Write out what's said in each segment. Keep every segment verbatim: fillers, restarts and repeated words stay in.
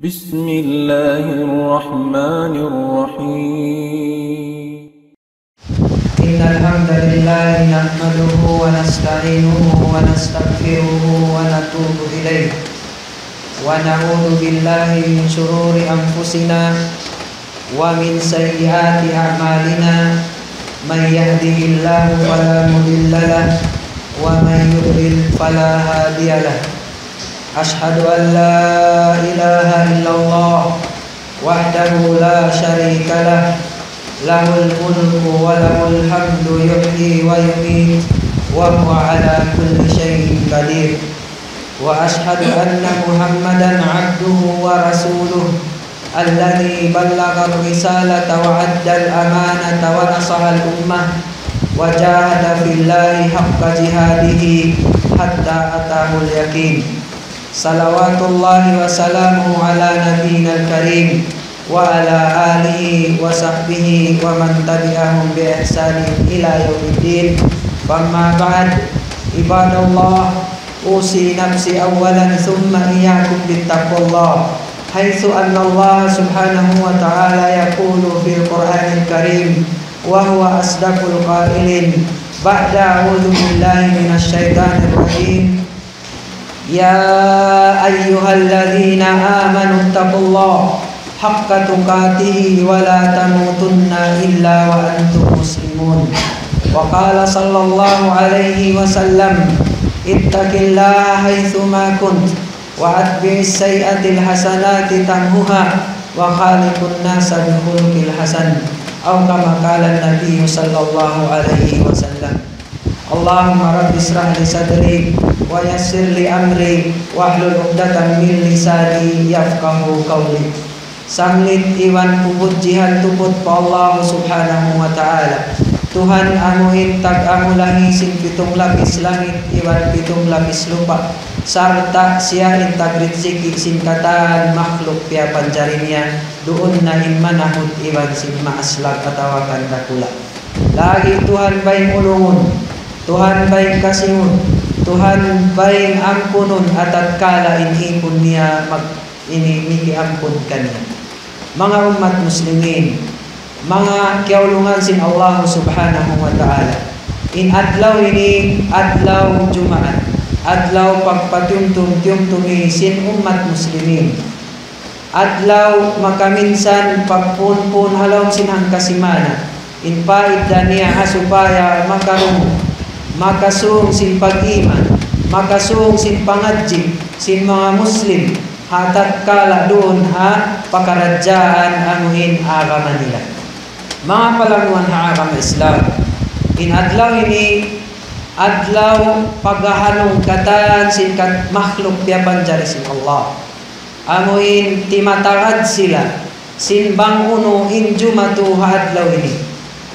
بسم الله الرحمن الرحيم. إن الحمد لله نحمده ونستعينه ونستغفره ونتوب إليه، ونعوذ بالله من شرور أنفسنا ومن سيئات أعمالنا. من يهده الله فلا مضل له، ومن يضلل فلا هادي له. أشهد أن لا إله إلا الله وحده لا شريك له، له الملك وله الحمد يحيي ويميت وهو على كل شيء قدير. وأشهد أن محمدا عبده ورسوله الذي بلغ الرسالة وأدى الأمانة ونصح الأمة وجاهد في الله حق جهاده حتى أتاه اليقين. صلوات الله وسلامه على نبينا الكريم وعلى آله وصحبه ومن تبعهم بإحسان إلى يوم الدين. فأما بعد، عباد الله، أوصي نفسي أولا ثم إياكم بتقوى الله، حيث أن الله سبحانه وتعالى يقول في القرآن الكريم وهو أصدق القائلين بعد أعوذ بالله من الشيطان الرجيم: يا أيها الذين آمنوا اتقوا الله حق تقاته ولا تموتن إلا وأنتم مسلمون. وقال صلى الله عليه وسلم: اتق الله حيثما كنت وأتبع السيئة الحسنة تمحها وخالق الناس بخلق حسن، أو كما قال النبي صلى الله عليه وسلم. اللهم رب اشرح لي صدري ويسر لي أمري واحلل عقدة من لساني يفقهوا قولي. Sanglit iban pupudjihan tuput pa Allah Subhanahu wa Ta'ala, Tuhan amu in tag-amulahi sin pitung lapis langit iban pitung lapis lupa', sarta' siya in tagrijiki sin katan makhluk piyapanjari niya, duun na in manahut iban sin maaslag atawa kan dakula'. Lagi' Tuhan baing ulungun, Tuhan baing kasihun, Tuhan baing ampunun, atatkala in ipun niya mag-, ini mikiampun kaniya. Manga ummat muslimin, manga kiyaulungan sin Allah Subhanahu wa Ta'ala, in adlaw ini adlaw Jumaat, adlaw pagpatiyumtum-tiyumtumi sin ummat muslimin. Adlaw makaminsan pagpuun-puun ha lawm sin hangka simana. In paidda niya ha supaya makarungug, makasūng sin pag-iman, makasūng sin pangadji' sin manga Muslim, ha tatkala duun ha pakaradjaan amu in agama nila. Manga palangguan ha agama Islam, in adlaw ini adlaw paghahanung katan sin kat-, makhluk piyapanjari sin Allah. Amu in timatagad sila sin bang unu in jumatu ha adlaw ini.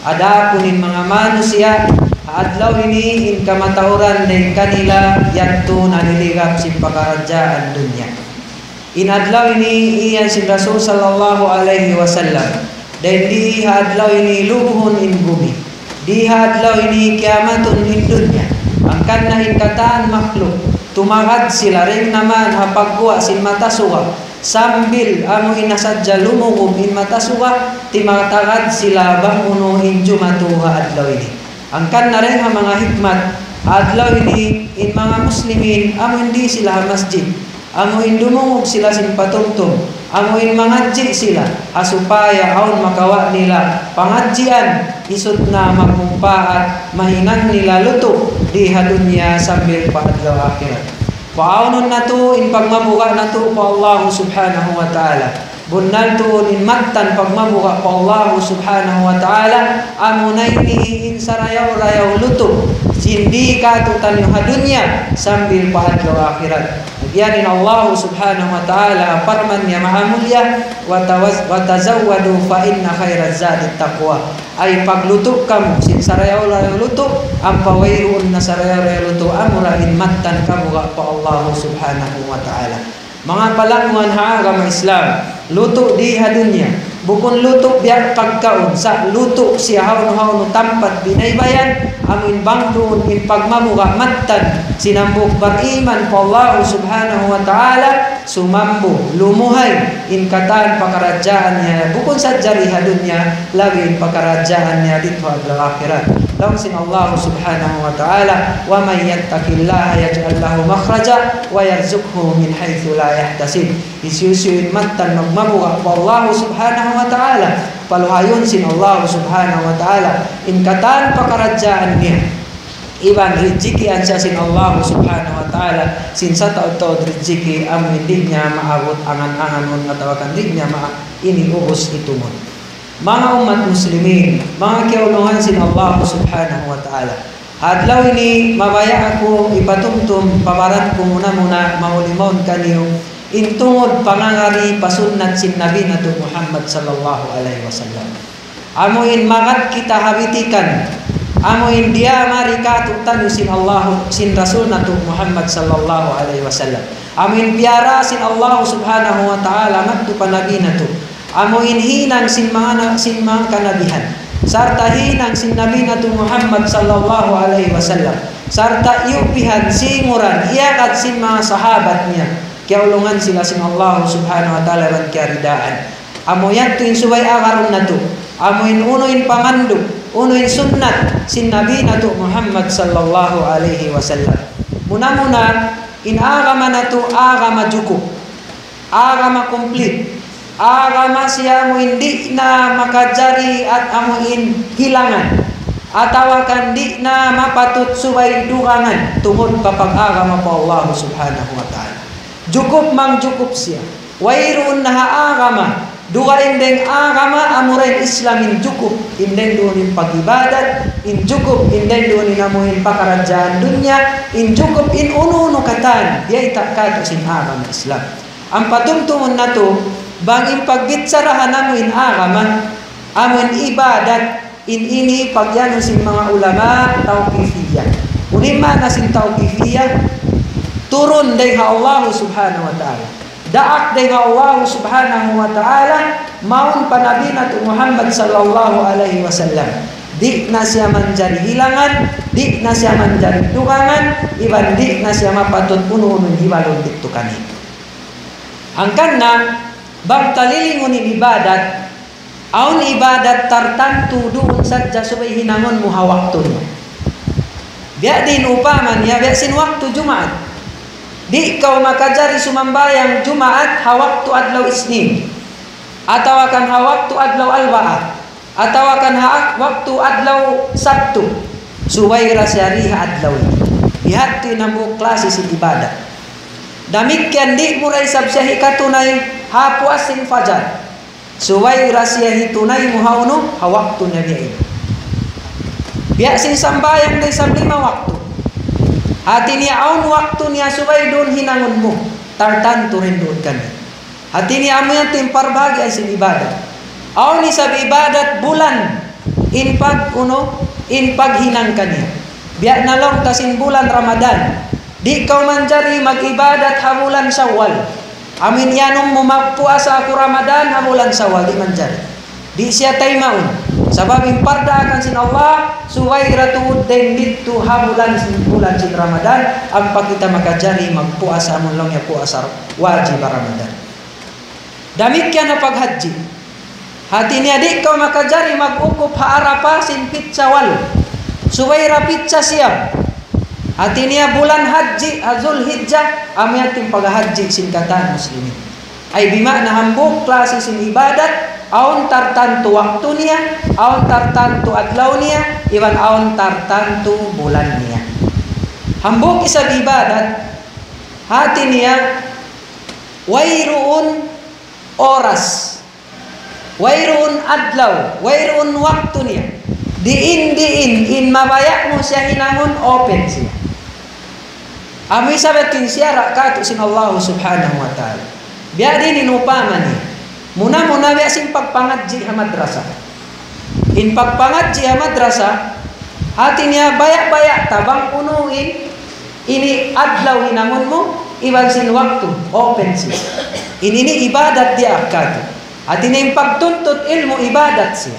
Adapun in manga manusiya', ha adlaw ini in kamatauran dayn kanila yadtu naliligap sin pakaradjaan dunya. In adlaw ini iyan sin Rasul sallallahu alayhi wasallam, dayn di ha adlaw ini lubuhun in bumi. Di ha adlaw ini kiyamatun in dunya. Hangkan na in katan makhluk, tumagad sila dayn naman ha pagguwa' sin mata suga. Sambil amu in na sadja lumugub in mata suga, timatagad sila bang unu in jumatu ha adlaw ini. Hangkan na dayn ha manga hikmat, ha adlaw ini in manga muslimin amu in di' sila ha masjid. Amu in dumungug sila sin patumtum, amu in mangadji' sila, ha supaya awn makawa' nila pangadjian, isut na magmumpaat, mahinang nila lutu' di ha dunya sambil pa adlaw akhirat. Paawnun natu' in pagmabuga' natu' pa Allah Subhanahu wa Ta'ala. Bunnal tuud in mattan pagmabuga' pa Allah Subhanahu wa Ta'ala, amuna ini in sarayaw-rayaw lutu', sin di' katu'taniyu ha dunya, sambil pa adlaw akhirat. Yan in Allah Subhanahu wa Ta'ala, parman niya maha mulia, "Wa tawaz-, wa tazawwadu fa inna khayra zadi taqwa." Ay paglutu' kamu, sin sarayaw-rayaw lutu', ampa wayruun na sarayaw-rayaw lutu', amura in mattan kabuga' pa Allah Subhanahu wa Ta'ala. Manga palangguan ha agama Islam, lutu' di ha dunya, Bukun lutu' biya' pagkaun, sa' lutu' siya hawnu-hawnu tampat binaybayan, amuin bang duun in pagmabuga' mattan sin hambuuk bariman pa Allahu Subhanahu wa Ta'ala, sumambu, lumuhay, in katan pakaradjaan niya, bukun sadja di ha dunya, labi in pakaradjaan niya didtu ha adlaw akhirat. Laung sin Allahu Subhanahu wa Ta'ala, ومن يتق الله يجعل له مخرجا ويرزقه من حيث لا يحتسب. Hisiyu-siyu in mattan magmabuga' pa Allahu Subhanahu wa Ta'ala, paluhayun sin Allahu Subhanahu wa Ta'ala in katan pakaradjaan niya. Iban rijikian siya sin Allahu Subhanahu wa Ta'ala, sin sataud-taud rijiki amu in di' niya maabut angan-anganun atawa kan di' niya ma-, ini ubus itungun. Manga ummat muslimin, manga kiyaulungan sin Allahu Subhanahu wa Ta'ala. Adlaw ini mabaya' aku ipatumtum pa baran ku muna-muna mahuli mawn kaniyu, in tungud pangangari pa sunnat sin Nabi natu' Muhammad sallallahu alayhi wasallam. Amu in magad kita ha bitikan, amu in diyamari kātu'niyu sin Allahu, sin Rasul natu' Muhammad sallallahu alayhi wasallam. Amu in piyara sin Allahu Subhanahu wa Ta'ala madtu pa Nabi natu'. Amu in hinang sin manga na-, sin manga kanabihan. Sarta' hinang sin Nabi natu' Muhammad sallallahu alayhi wasallam. Sarta' iyupihan, singuran, iyagad sin manga sahabat niya. Kiyaulungan sila sin Allahu Subhanahu wa Ta'ala iban kiyaridaan. Amu yadtu in subay agarun natu'. Amu in unu in pamandu', unu in sunnat sin Nabi natu' Muhammad sallallahu alayhi wasallam. Muna-muna, in agama natu' agama jukup. Agama complete. Agama siya amu in di' na makajari at amu in hilangan. Atawa kan di' na mapatut subay dugangan tungud pa pag-agama pa Allah Subhanahu wa Ta'ala. Jukup mangjukup siya. Wayruun na ha agama dugaing dayng agama amura in Islam in jukup in dayng duun in pag-ibadat, in jukup in dayng duun in amu in pakaradjaan dunya, in jukup in unu-unu katan, biyayta' kātu' sin agama Islam. Ampa tumtumun natu', bang in pagbichara ha amu in agama, amu in ibadat, in ini pagyanun sin manga ulama tawqifiyah. Unu in maana sin tawqifiyah? Turun dayng ha Allah Subhanahu wa Ta'ala. Daak dayng ha Allah Subhanahu wa Ta'ala, mawn pa Nabi natu' Muhammad sallallahu alayhi wasallam. Di' na siya manjari hilangan, di' na siya manjari dugangan, iban di' na siya mapatut unu-unu in hibalun didtu kaniya. Hangkan na, bang ta lilingun in ibadat, awn ibadat tartantu duun sadja subay hinangun mu ha waktu niya. Biya' diin upama niya, biya' sin waktu Jumaat. Di' kaw makajari sumambahayang Jumaat ha waktu adlaw Isnin. Atawa kan ha waktu adlaw Albaat. Atawa kan ha ak-, waktu adlaw Sabtu. Subay ra siya di ha adlaw ini. Bihadtu in hambuuk klasi sin ibadat. Damikkiyan di' mu ra isab siya hikatunay ha puas sin fajar. Subay ra siya hitunay mu ha unu, ha waktu niya biya' ini. Biya' sin sambahayang da isab lima waktu. Hati niya awn waktu niya subay duun hinangun mu. Tartantu rin duun kaniya. Hati niya amu yan in parbahagian sin ibadat. Awn isab ibadat bulan in pag-unu, in paghinang kaniya. Biya' na laung ta sin bulan Ramadan. Di' kaw manjari mag-ibadat ha bulan Shawwal. Amu in iyanun mu magpuasa aku Ramadan ha bulan Shawwal, di' manjari. Di' siya taymaun. Sabab in pardaakan sin Allah, subay ra tuud dayng didtu ha bulan sin, bulan sin Ramadan, ampa kita makajari magpuasa amun laung niya puasa wajib ha Ramadan. Damikkiyan ha paghajji. Hati niya di' kaw makajari mag-ukup ha Arafah sin pitsa walu. Subay ra pitsa siyam. Hati niya bulan hajji, ha Zulhijjah, amu yan in paghahajji sin katan muslimin. Ay bima'na hambuuk klasi sin ibadat, awn tartantu waktu niya, awn tartantu adlaw niya, iban awn tartantu bulan niya. Hambuuk isab ibadat, hati niya, wayruun oras, wayruun adlaw, wayruun waktu niya. Diin-diin in mabaya' mu siya hinangun, open siya. Amu isab yadtu in siyara' kātu' sin Allah Subhanahu wa Ta'ala. Biya' diin in upama niya. Muna-muna biya' sin pagpangadji' ha madrasa. In pagpangadji' ha madrasa, hati niya baya'-baya' ta bang unu in ini adlaw hinangun mu, iban sin waktu, open siya. In ini ibadat diyaak kātu'. Hati niya in pagtuntut ilmu' ibadat siya.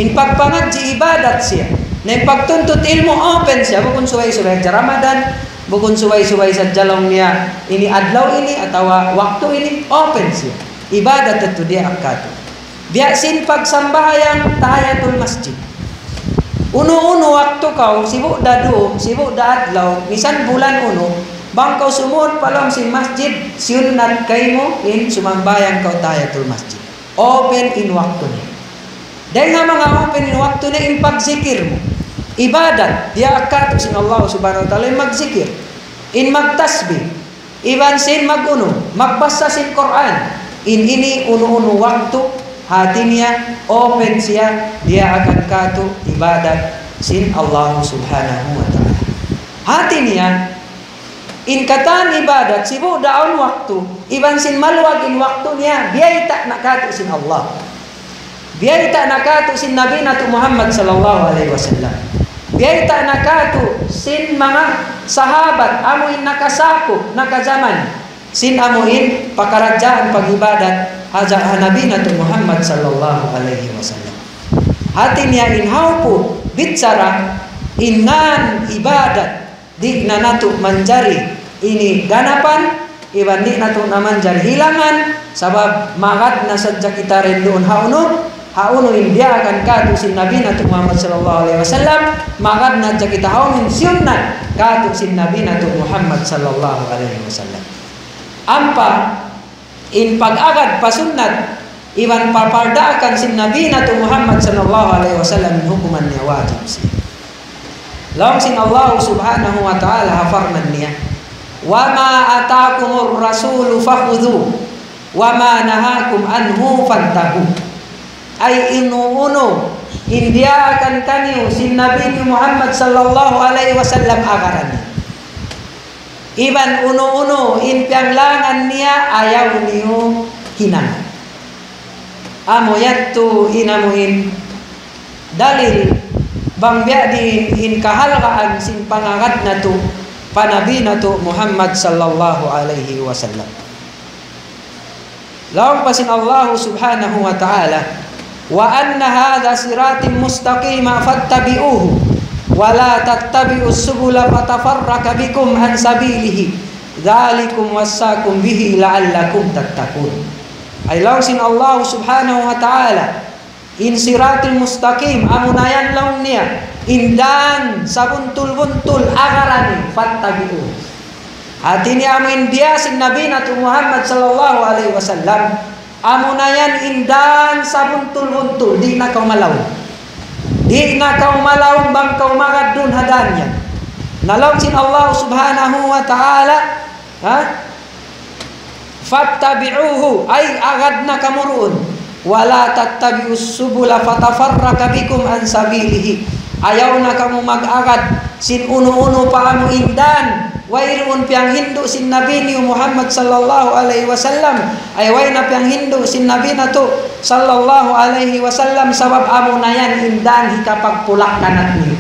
In pagpangadji' ibadat siya. Na in pagtuntut ilmu' open siya. Bukun subay-subay hadja Ramadan, bukun subay-subay sadja laung niya ini adlaw ini atawa waktu ini, open siya. Ibadat yadtu diyaak katu'. Biya' sin pagsambahayang tahiyatul masjid. Unu-unu waktu kaw, sibu' da dum, sibu' da adlaw, misan bulan unu, bang kaw sumud pa lawm sin masjid, siyunnat kaymu in sumambahayang kaw tahiyatul masjid. Open in waktu niya. Dayn ha manga open in waktu niya in pagzikir mu. Ibadat, diyaak katu' sin Allah Subhanahu wa Ta'ala in magzikir. In magtasbih. Iban sin mag-unu, magbasa sin Qur'an. In ini unu-unu waktu, hati niya, open siya, diyaakan katu' ibadat sin Allah Subhanahu wa Ta'ala. Hati niya, in katan ibadat, sibu' da awn waktu, iban sin maluag in waktu niya, biyayta' na katu' sin Allah. Biyayta' na katu' sin Nabi natu' Muhammad sallallahu alayhi wasallam. Biyayta' na katu' sin manga sahabat, amu in nakasakup, nakajaman. Sin amu in pakaradjaan pag-ibadat, haja ha Nabi natu' Muhammad sallallahu alayhi wasallam. Hati niya in hawpu, bichara, in ngan ibadat, di' na natu' manjari ini ganapan, iban di' natu' na manjari hilangan, sabab magad na sadja kita rinduun ha unu, ha unu in diyaakan katu' sin Nabi natu' Muhammad sallallahu alayhi wasallam, magad na sadja kita ha unu in siyunnat katu' sin Nabi natu' Muhammad sallallahu alayhi wasallam. Ampa, in pag-agad pa sunnat, iban pa pardaakan sin Nabi natu' Muhammad sallallahu alayhi wasallam in hukuman niya wajib siya. Laung sin Allah subhanahu wa ta'ala ha parman niya, وما آتاكم الرسول فخذوه وما نهاكم عنه فانتهوا. Ay unu-unu in diyaakan kaniyu sin Nabi niyu Muhammad sallallahu alayhi wasallam, agaran niyu. Iban unu-unu in piyanglangan niya, ayaw niyu hinangan. Amu yadtu in amu in dalil bang biya' diin in kahalgaan sin pangagad natu' pa Nabi natu' Muhammad sallallahu alayhi wasallam. Laung pa sin Allah subhanahu wa ta'ala, وأن هذا صراطي مستقيما فاتبعوه ولا تتبعوا السبل فتفرق بكم عن سبيله ذلكم وصاكم به لعلكم تتقون. Ay laung sin Allah subhanahu wa ta'ala, in siratil mustaqim, amuna yan laung niya, in dan sabuntul-buntul agaran niyu, fattabi'u. Hati niya amu in diya sin Nabi natu' Muhammad sallallahu alayhi wasallam, amuna yan in dan sabuntul-buntul, di' na kaw malaung. Di' na kaw malaung bang kaw magad duun ha dan yan. Na laung sin Allah subhanahu wa ta'ala, ha? فاتبعوه, ay agad na kamu duun. ولا تتبعوا السبل فتفرق بكم عن سبيله. Ayaw na kamu mag-agad sin unu-unu pa amu in dan. Wayruun piyanghindu' sin Nabi niyu Muhammad sallallahu alayhi wasallam. Ay way na piyanghindu' sin Nabi natu' sallallahu alayhi wasallam, sabab amuna yan in dan hikapagpulak-kanat niyu.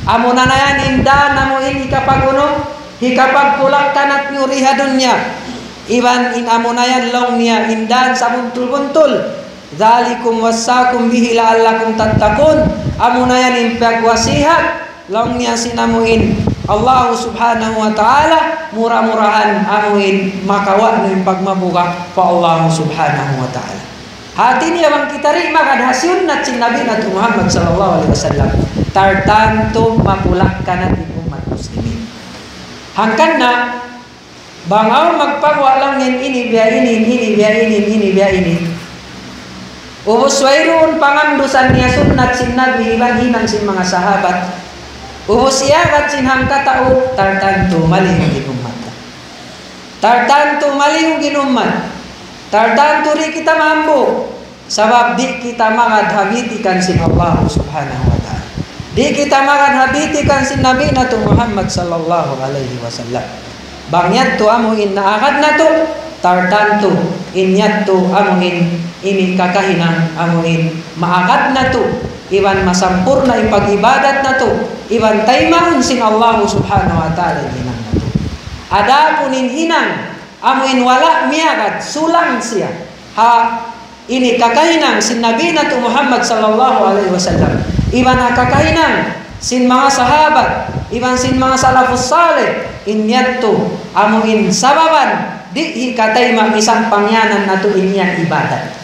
Amuna na yan in dan amu in hikapag-unu, hikapagpulak-kanat niyu di ha dunya. Iban in amuna yan laung niya in dan sabuntul-buntul. ذلكم وصاكم به لعلكم تتقون. Amuna yan in piyagwasihat laung niya sin amu in Allah subhanahu wa ta'ala, mura-murahan amu in makawa' niyu in pagmabuga' pa Allah subhanahu wa ta'ala. Hati niya bang kita di' magad ha sunnat sin Nabi natu' Muhammad sallallahu alayhi wasallam, tartantu mapulak-kanat in ummat muslimin. Hangkan na, bang awn magpaguwa' laung niya ini biya' ini, ini biya' ini, ini biya' ini. Ubus wayruun pangandusan niya sunnat sin Nabi iban hinang sin manga sahabat. Ubus iyagad sin hangkatau, tartantu malihug in ummat. Tartantu malihug in ummat. Tartantu di' kita mahambuuk. Sabab di' kita magad ha bitikan sin Allah subhanahu wa ta'ala. Di' kita magad ha bitikan sin Nabi natu' Muhammad sallallahu alayhi wasallam. Bang yadtu amu in naagad natu', tartantu in yadtu amu in ini kakahinang amu in maagad natu', iban masampurna' in pag-ibadat natu', iban taymaun sin Allah subhanahu wa ta'ala in hinang natu'. Adapun in hinang amu in wala' miyagad, sulang siya ha Ini kakahinang sin Nabi natu' Muhammad sallallahu alayhi wasallam. Iban ha kakahinang sin manga sahabat, iban sin manga salafus salih, in yadtu amu in sababan di' hikatayma' misan pa ngiyanan natu' in yan ibadat.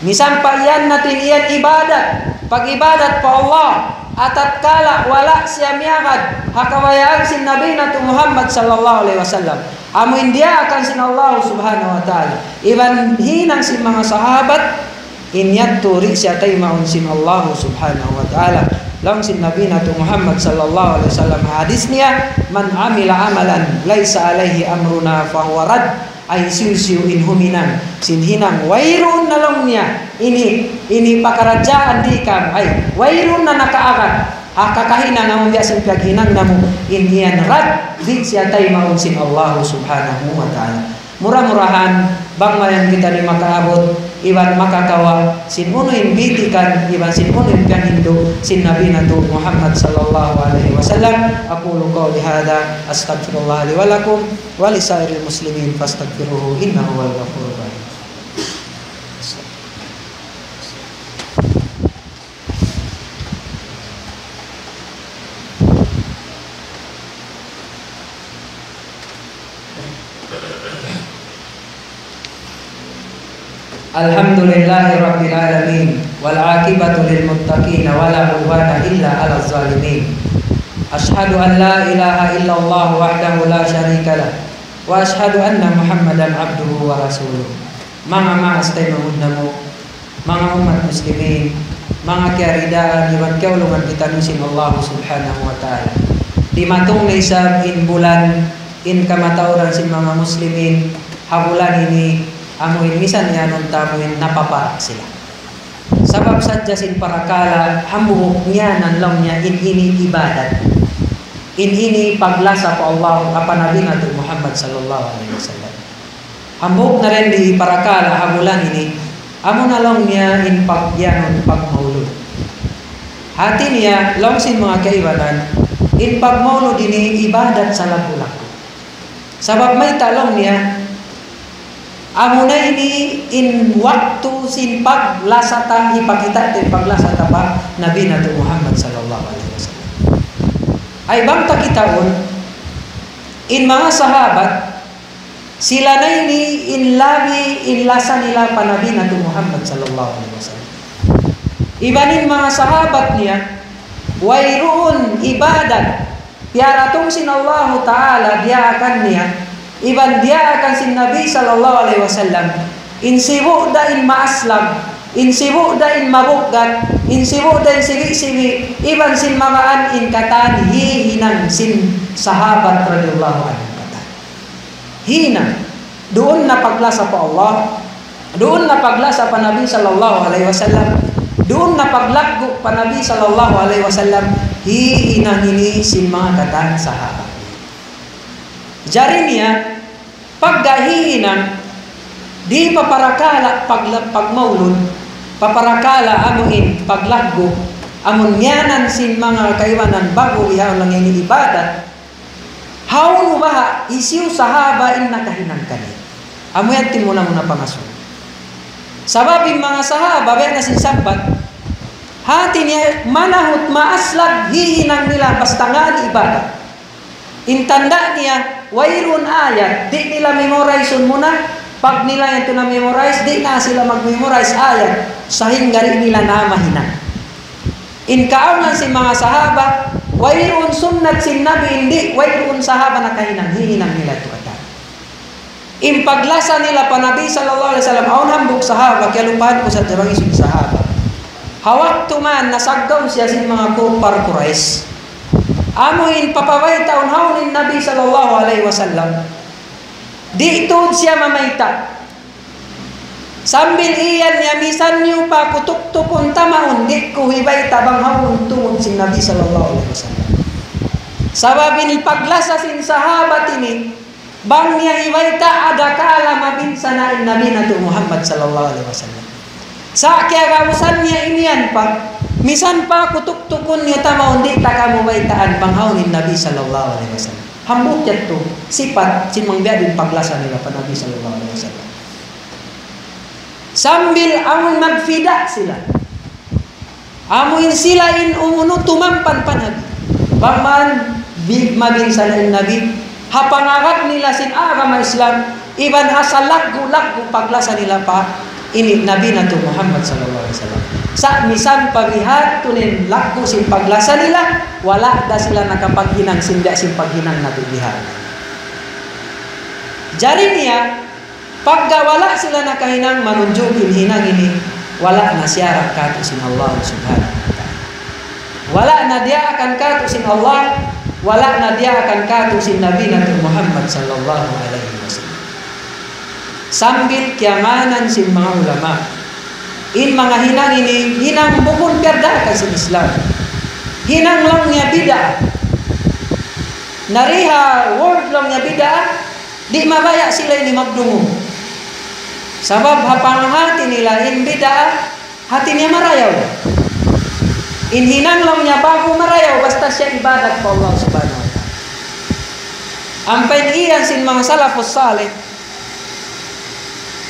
Misan pa iyan natu' in yan ibadat, pag-ibadat pa Allah, atatkala wala' siya miyagad ha kabayaan sin Nabi natu' Muhammad sallallahu alayhi wasallam. Amu in diyaakan sin Allah subhanahu wa ta'ala. Iban hinang sin manga sahabat, in yadtu di' siya taymaun sin Allah subhanahu wa ta'ala. Laung sin Nabi natu' Muhammad sallallahu alayhi wasallam ha hadis niya, من عمل عملا ليس عليه أمرنا فهو رد. Ay hisiyu-siyu in huminang sin hinang wayruun na laung niya ini, ini pakaradjaan di' kam, ay wayruun na nakaagad ha kakahinang amu biya' sin piyaghinang namu', in yan rad, di' siya taymaun sin Allah subhanahu wa ta'ala. Mura-murahan, bang mayan kita ini makaabut, iban makakawa', sin unu in bitikan, iban sin unu in piyahindu', sin Nabi natu' Muhammad sallallahu alayhi wasallam. أقول قولي هذا، أستغفر الله لي ولكم ولسائر المسلمين فاستغفروه إنه هو الغفور الرحيم. الحمد لله رب العالمين، والعاقبة للمتقين، ولا عدوان إلا على الظالمين. أشهد أن لا إله إلا الله وحده لا شريك له، وأشهد أن محمدا عبده ورسوله. Manga maas taymanghud namu', manga ummat muslimin, manga kiyaridaan iban kiyaulungan kitaniyu sin Allah subhanahu wa ta'ala. Dimatung na isab in bulan, in kamatauran sin manga muslimin, ha bulan ini, amu in misan iyanun ta amu in napaparak sila. Sabab sadja sin parakala' hambuuk ngiyanan laung niya in ini ibadat. In ini paglasa pa Allah, pa Nabi natu' Muhammad sallallahu alayhi wasallam. Hambuuk na dayn di parakala' ha bulan ini, amu na laung niya in pag-, iyanun pagmaulud. Hati niya, laung sin manga kaibanan, in pagmaulud ini ibadat salaggu'-laggu'. Sabab mayta' laung niya, amu na ini in waktu sin paglasa ta, hipakita' ta in paglasa ta pa Nabi natu' Muhammad sallallahu alayhi wasallam. Ay bang ta kitaun, in manga sahabat, sila na ini in labi in lasa nila pa Nabi natu' Muhammad sallallahu alayhi wasallam. Iban in manga sahabat niya, wayruun ibadat piyaratung sin Allahu Ta'ala diyaakan niya, iban diyaakan sin Nabi sallallahu alayhi wasallam, in sibu' da in maaslag, in sibu' da in mabugat, in sibu' da in sibi'-sibi', iban sin mamaan in katan hihinang sin sahabat radiyallahu anhu katan. Hinang. Duun na paglasa pa Allah, duun na paglasa pa Nabi sallallahu alayhi wasallam, duun na paglaggu' pa Nabi sallallahu alayhi wasallam, hihinang ini sin manga katan sahabat. Jari niya, pagga hihinang, di' pa parakala' pagla-, pagmaulud, pa parakala' amu in paglaggu', amun ngiyanan sin manga kaibanan ba'gu bihaun laung ini ibadat, hawnu baha' hisiyu sahaba in nakahinang kaniya? Amu yan timuna-muna pangasubu. Sabab in manga sahaba, biya' na sin sabbat, hati niya manahut maaslag hihinang nila basta ngān ibadat. In tanda' niya, wayruun ayat, di' nila memorize-un muna, pag nila yadtu na-memorize, di' na sila mag-memorize ayat, sahingga di' nila na mahinang. In kaawnan sin manga sahaba, wayruun sunnat sin Nabi, in di', wayruun sahaba nakahinang, hihinang nila yadtu katan. In paglasa nila pa Nabi sallallahu alayhi wasallam, awn hambuuk sahaba, kiyalupahan ku sadja bang hisiyu in sahaba. Ha waktu man nasaggaw siya sin manga kuffar Quraysh. Amu in papabaytaun hawnu in Nabi sallallahu alayhi wasallam. Di' tuud siya mamayta'. Sambil iyan niya, misan niyu pa ku tuktukun tamaun, di' ku hibayta' bang hawnu in tungud sin Nabi sallallahu alayhi wasallam. Sabab in paglasa sin sahabat ini, bang niya hibayta', adakala mabinsana' in Nabi natu' Muhammad sallallahu alayhi wasallam. Sa' kiyagausan niya imiyan pa, misan pa ku tuktukun niyu tamaun, di' ta kamu baytaan bang hawnu in Nabi sallallahu alayhi wasallam. Hambuuk yadtu sipat sin manga biya' diin paglasa nila pa Nabi sallallahu alayhi wasallam. Sambil amuin magfida sila. Amuin sila in umunu tumampan pa Nabi. Bang man bi-, mabinsan in Nabi, ha pangagad nila sin agama Islam, iban ha salaggu'-laggu' paglasa nila pa ini Nabi natu' Muhammad sallallahu alayhi wasallam. Sa' misan pa biha' tuud in laggu' sin paglasa nila, wala' da sila nakapaghinang sin biya' sin paghinang natu' biha'. Jari niya, pagka wala' sila nakahinang, manunjuki in hinang ini, wala' na siya ra katu' sin Allah subhanahu wa ta'ala. Wala' na diyaakan katu' sin Allah, wala' na diyaakan katu' sin Nabi natu' Muhammad sallallahu alayhi wasallam. Sambil kiyamanan sin manga ulama, in manga hinang ini, hinang bukun piyagdaakan sin Islam. Hinang laung niya bid'ah. Na di ha word laung niya bid'ah, di' mabaya' sila ini magdungug. Sabab ha panghati nila in bid'ah, hati niya marayaw. In hinang laung niya ba'gu marayaw, basta siya ibadat pa Allah subhanahu wa ta'ala. Ampa in iyan sin manga salafus salih,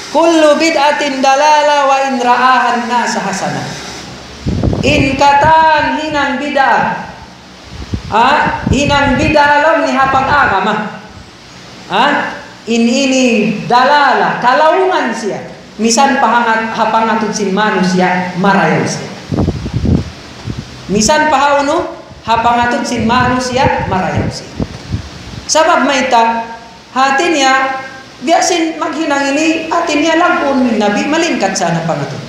كل بدعة ضلالة وإن رآها الناس حسنة. In katan hinang bid'ah, ah, hinang bid'ah laung niya ha pag-agama. Ha? In ini dalala, kalaungan siya. Misan pa ha, ha pangatud sin manusiya', marayaw siya. Misan pa ha unu, ha pangatud sin manusiya', marayaw siya. Sabab mayta', hati niya, biya' sin maghinang ini, hati niya lagguun in Nabi, malingkat sa na pangatud.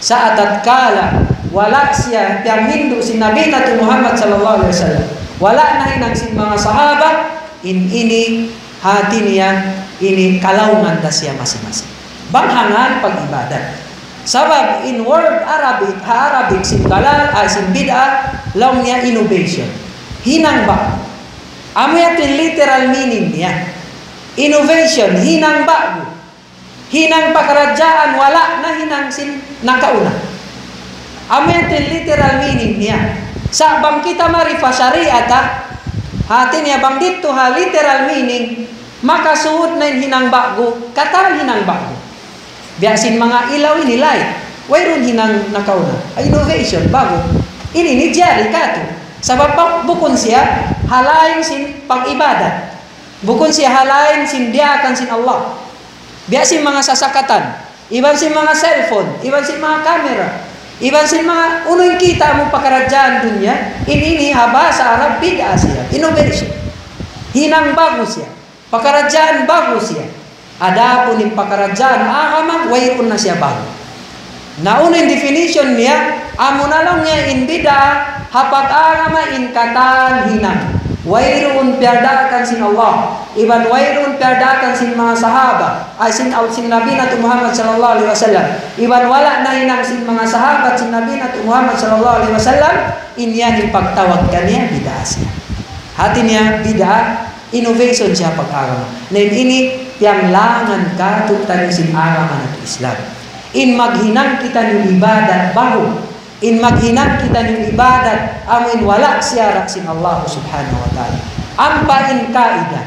Sa' tatkala wala' siya piyaghindu' sin Nabi natu' Muhammad sallallahu alayhi wasallam, wala' nahinang sin manga sahaba, in ini hati niya, ini kalaungan da siya masi-masi. Bang ha ngan pag-ibadat. Sabab in word Arabic, ha Arabic sin dalal, ah, sin bid'ah, laung niya innovation. Hinang ba'gu. Amu yadtu in literal meaning niya. Innovation, hinang ba'gu. Hinang pakaradjaan wala' nahinang sin nakauna. Amu yadtu in literal meaning niya. Sa' bang kita mari pa shariat, ha? Hati niya bang didtu ha literal meaning, makasud na in hinang ba'gu, katan hinang ba'gu. Biya' sin manga ilaw ini light. Wayruun hinang nakauna. Innovation, ba'gu. Ini ini jari katu'. Sabab pa-, bukun siya ha lain sin pag-ibadat. Bukun siya ha lain sin diyaakan sin Allah. Biya' sin manga sasakatan, iban sin manga cellphone, iban sin manga camera, iban sin manga unu in kita' mu pakaradjaan dunya, in ini ha bahasa Arab bid'ah siya, innovation. Hinang ba'gu siya, pakaradjaan ba'gu siya. Adapun in pakaradjaan agama, wayruun na siya ba'gu. Na unu in definition niya, amu na laung niya in bid'ah, ha pag-agama in katan hinang. Wayruun piyagdaakan sin Allah, iban wayruun piyagdaakan sin manga sahaba, ay sin, sin Nabi natu' Muhammad sallallahu alayhi wasallam, iban wala' nahinang sin manga sahabat sin Nabi natu' Muhammad sallallahu alayhi wasallam, in yan in pagtawag kaniya bid'ah siya. Hati niya bid'ah, innovation siya pag-agama. Na in ini, piyanglangan katu'taniyu sin agama natu' Islam. In maghinang kitaniyu ibadat ba'gu. In maghinang kitaniyu ibadat, amu in wala' siyara' sin Allah subhanahu wa ta'ala. Ampa in kaida,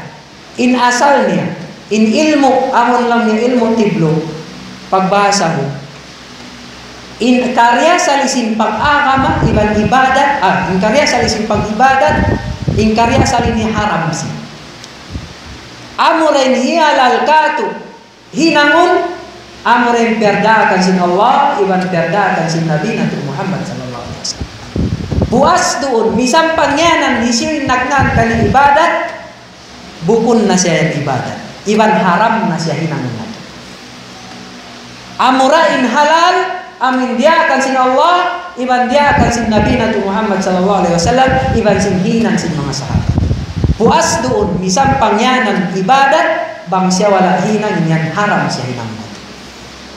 in asal niya, in ilmu', amun laung niya ilmu' tiblu, pagbahasa mu. In kariyasali sin pag-agama, iban ibadat, ah, in kariyasali sin pag-ibadat, in kariyasali niya haram siya. Amu ra in hiyalal katu', hinangun, amu ra in piyagdaakan sin Allah, iban piyagdaakan sin Nabi natu' Muhammad sallallahu alayhi wasallam. Puas duun, misan pangyanan, hisiyu in nagngan kaniya ibadat, bukun na siya yan ibadat. Iban haram na siya hinangun natu'. Amu ra in halal, amu in diyaakan sin Allah, iban diyaakan sin Nabi natu' Muhammad sallallahu alayhi wasallam, iban sin hinang sin manga sahabat. Puas duun, misan pangyanan ibadat, bang siya wala' hinang, in yan haram siya hinangun natu'.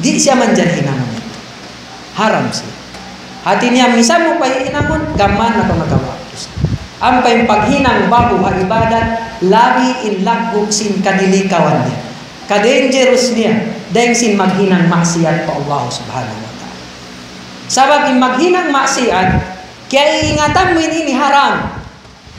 Di' siya manjari hinangun natu'. Haram siya. Hati niya, misan mu pa hinangun, gam mayan na pamagawa' dusa. Ampa in paghinang ba'gu ha ibadat, labi in laggu' sin kadilikawan niya. Ka-dangerous niya, dayn sin maghinang maksiat pa Allah subhanahu wa ta'ala. Sabab in maghinang maksiat, kiyaingatan mu in ini haram.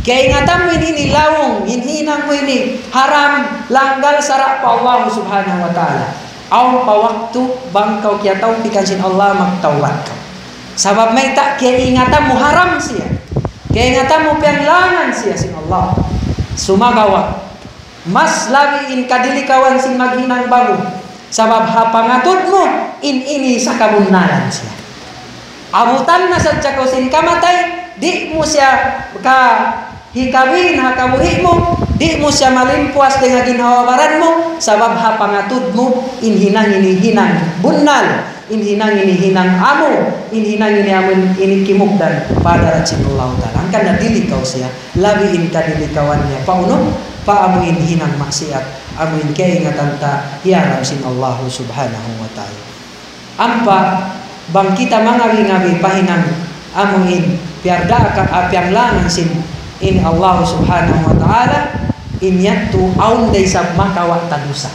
Kiyaingatan mu in ini laung, in hinang mu ini haram, langgal sara' pa Allah subhanahu wa ta'ala. Awn pa waktu bang kaw kiyatawpikan sin Allah magtawbat kaw. Sabab mayta', kiyaingatan mu haram siya. Kiyaingatan mu piyanglangan siya sin Allah. Sumagawa', mas labi in kadilikawan sin maghinang ba'gu. Sabab ha pangatud mu, in ini sa kabunnalan siya. Abutan na sadja kaw sin kamatay, di' mu siya kahikabin ha kabuhi' mu, di' mu siya malimpuas dayn ha ginhawa-baran mu, sabab ha pangatud mu, in hinang ini hinang bunnal, in hinang ini hinang amu, in hinang ini amu in, ini kimugdan pa hadarat sin Allah Ta'ala. Hangkan na dilikaw siya, labi in kadilikawan niya. Paunu? Pa amu in hinang maksiat, amu in kaingatan ta hiyaram sin Allah Subhanahu wa Ta'ala. Ampa, bang kita mangabi-ngabi pa hinang amu in piyardaakan, ah, piyanglangan sin in Allah Subhanahu wa Ta'ala, in yadtu awn da isab makawa' ta dusa.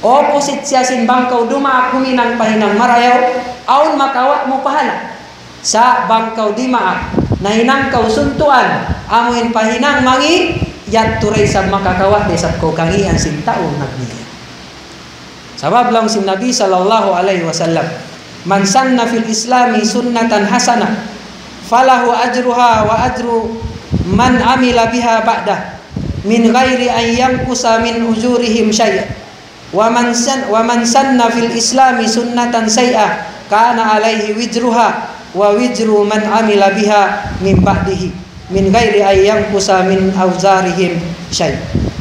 Opposite siya sin bang kaw dumaak huminang pa hinang marayaw, awn makawa' mu pahala. Sa' bang kaw dimaak, nahinang kaw suntuan, amu in pa hinang mangi', yadtu da isab makakawa' da isab kaw kangīan sin tau nagngī'. Sabab laung sin Nabi sallallahu alayhi wasallam, من سن في الإسلام سنة حسنة فله أجرها وأجر من عمل بها بعده من غير أن ينقص من أجورهم شيء. ومن سن، ومن سن في الإسلام سنة سيئة كان عليه وزرها ووزر من عمل بها من بعده من غير أن ينقص من أوزارهم شيء.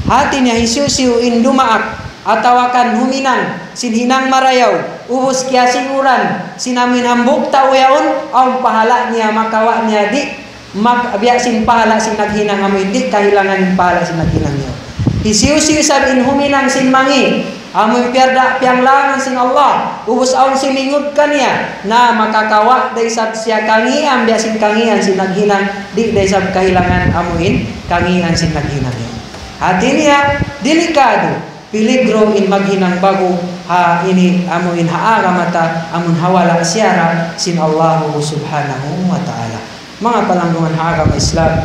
Hati niya hisiyu-siyu in dumaak atawa kan huminang sin hinang marayaw, ubus kiyasiguran sin amu in hambuuk tau yaun, awn pahala niya makawa' niya di' mak-, biya' sin pahala sin naghinang amu in di' kahilangan in pahala sin naghinang niya. Hisiyu-siyu isab in huminang sin mangi', amu in piyarda-, piyanglangan sin Allah, ubus awn simingud kaniya, na makakawa' da isab siya kangīan, biya' sin kangīan sin naghinang, di' da isab kahilangan amu in kangīan sin naghinang niya. Hati niya, delikadu, piligro in maghinang ba'gu ha ini amu in ha agama ta, amun ha wala' siyara' sin Allahu Subhanahu wa Ta'ala. Manga palanggungan ha agama Islam,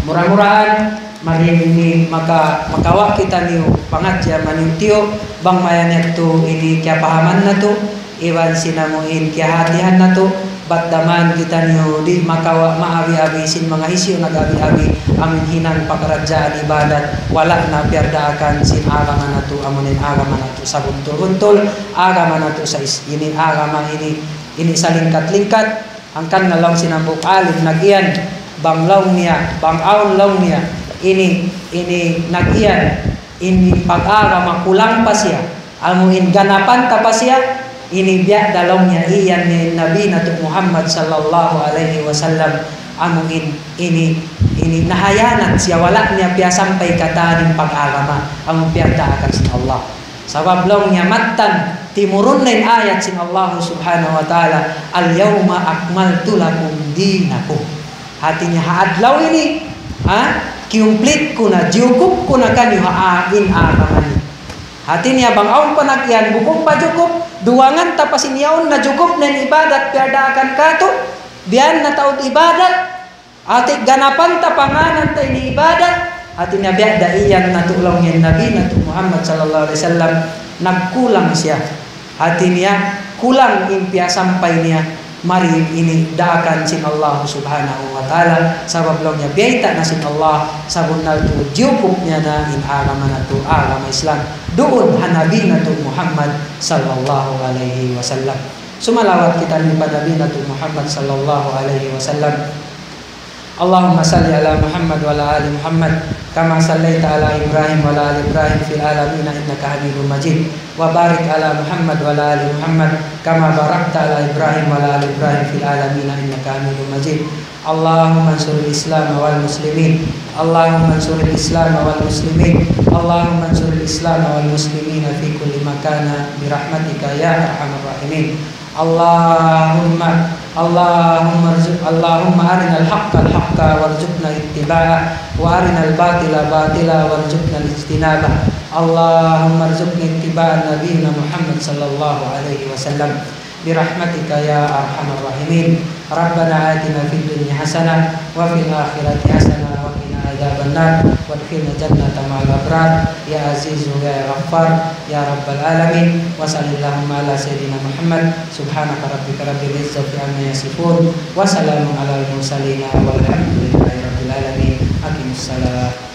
mura-murahan, mari ini maka-, makawa' kitaniyu pangadji' amu in tiyu', bang mayan yadtu ini kiyapahaman natu', iban sin amu in kiyahatihan natu', bat daman kitaniyu di' makawa' maabi-abi sin manga hisiyu nag-abi-abi, amu in hinang pakaradjaan ibadat, wala' na piyardaakan sin agama natu', amu in agama natu' sabuntul-buntul, agama natu' sa is-, ini agama ini, ini salingkat-lingkat, hangkan na laung sin hambuuk alim nag-iyan, bang laung niya, bang awn laung niya, ini, ini nag-iyan, ini pag-agama kulang pa siya, amu in ganapan ta pa siya, ini biya' da laung niya iyan ni Nabi natu' Muhammad sallallahu alayhi wasallam, amu in, ini, ini nahayanat siya, wala' niya piyasampay katan in pag-agama, amu piyardaakan sin Allah. Sabab laung niya mattan, timurun na in ayat sin Allah Subhanahu wa Ta'ala, اليوم أكملت لكم دينكم. Hati niya ha adlaw ini, ha, kiyumplit ku na, jiyukup ku na kaniyu ha a-, in agama niyu. Hati niya bang awn pa nag-iyan, bukun pa jukup, duwangan ta pa sin yaun na jukup na in ibadat piyardaakan katu', biya' na taud ibadat, hati ganapan ta pa ngānan ta ini ibadat, hati niya biya' da iyan natu' laung in Nabi natu' Muhammad sallallahu alayhi wasallam, nagkulang siya. Hati niya, kulang in piyasampay niya, mari ini daakan sin Allah Subhanahu wa Ta'ala, sabab laung niya biyayta' na sin Allah, sabunnal tuud jiyukup niya na in agama natu', agama Islam, duun ha Nabi natu' Muhammad sallallahu alayhi wasallam. Sumalawat kita ini pa Nabi natu' Muhammad sallallahu alayhi wasallam. اللهم صل على محمد وعلى آل محمد كما صليت على إبراهيم وعلى آل إبراهيم في العالمين إنك حميد مجيد. وبارك على محمد وعلى آل محمد كما باركت على إبراهيم وعلى آل إبراهيم في العالمين إنك حميد مجيد. اللهم انصر الإسلام والمسلمين. اللهم انصر الإسلام والمسلمين. اللهم انصر الإسلام والمسلمين في كل مكان برحمتك يا أرحم الراحمين. اللهم، اللهم ارزق، اللهم أرنا الحق حقا وارزقنا اتباعه، وأرنا الباطل باطلا وارزقنا اجتنابه. اللهم ارزقنا اتباع نبينا محمد صلى الله عليه وسلم برحمتك يا أرحم الراحمين. ربنا آتنا في الدنيا حسنة وفي الآخرة حسنة وقنا عذاب النار وأدخلنا الجنة مع الأبرار يا عزيز يا غفار يا رب العالمين. وصل اللهم على سيدنا محمد. سبحانك ربك رب العزة عما يصفون وسلام على المرسلين والحمد لله رب العالمين. أقم الصلاة.